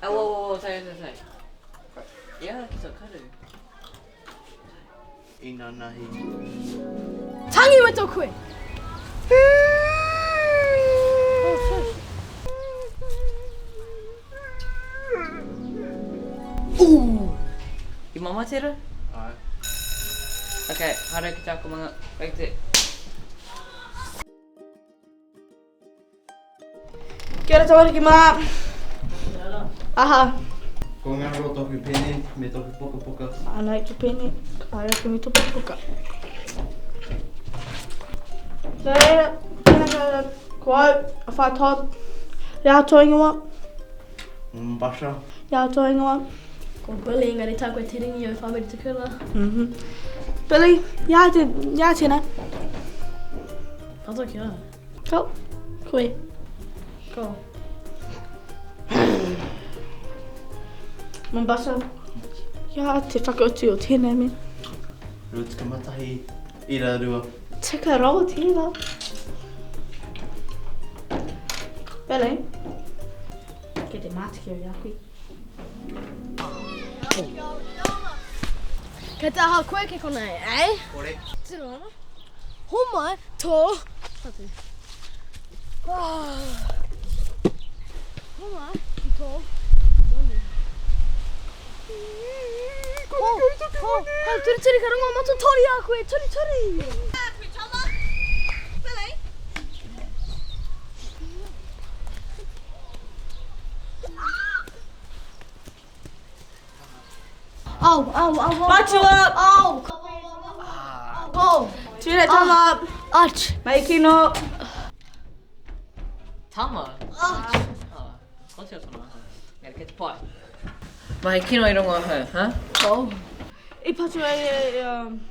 Oh, whoa, whoa, whoa, sorry, sorry, sorry. Yeah, ki tō karu. Inanahi. Tangi me tō koe! Ooh! I mama tera? Ai. Okay, haere ki te akomanga. Kei te. Kia ora tamariki mā. Aha. Ko ngā ro toku pene me toku pukapuka. Ana i te pene, ai aku me to pukapuka. Nā reira, tēnā koutou, ko au, a Whai Todd. Ia tō ingoa? Mombasa. Ia tō ingoa? Ko Billy, engari tā koe te ringi au whameri te kura. Mm -hmm. Billy, ia, te, ia tēnā. Tata ki au. Ko, koe. Ko. Mombasa. Ia te whakautu o tēnei mea. 21 ira rua. Tika rawa tēnā. Billy. Kei te mātiki au i a koe. Kei te aha koe ki konei, eh? Kore. Tiro ana. Homai tō patu. Homai i tō moni. Ho, ho, ho, turi turi ka rongo mato tori a koe, turi turi. Au, au, au, au. Matua! Au! Au! Tūrei tama! Ach! Mai kino! Tama? Ah. Ko te otona. Ngari kei te pai. Mahi kino i rongo ahau, ha? Ko. I patu ai e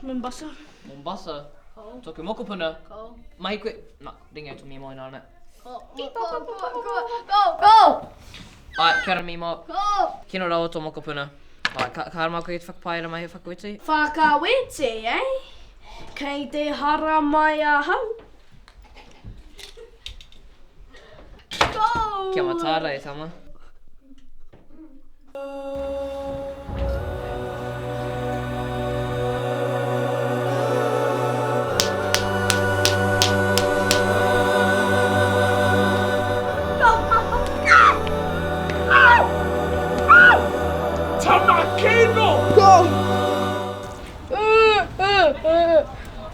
Mombasa. Mombasa? Ko. Toku mokopuna. Ko. Mahi koe. Na, ringa to mimo inana. Go, go, go, go, go! Ai, kia ora Mimo. Go! Kino rawa tō mokopuna. Ai, ka, ka haramai koe ki te whakapae mahi whakaweti? Whakaweti, eh? Kei te haramai ahau. Go! Kia mataara e tama.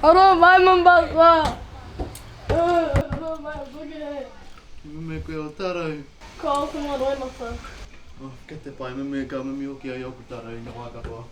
Aro mai Mombasa. Aro mai Puke. Me koe o tarau. Ko aku ngā roimata. Oh, kei te pai, me ka mimi hoki ai oku tarau i nga wā katoa.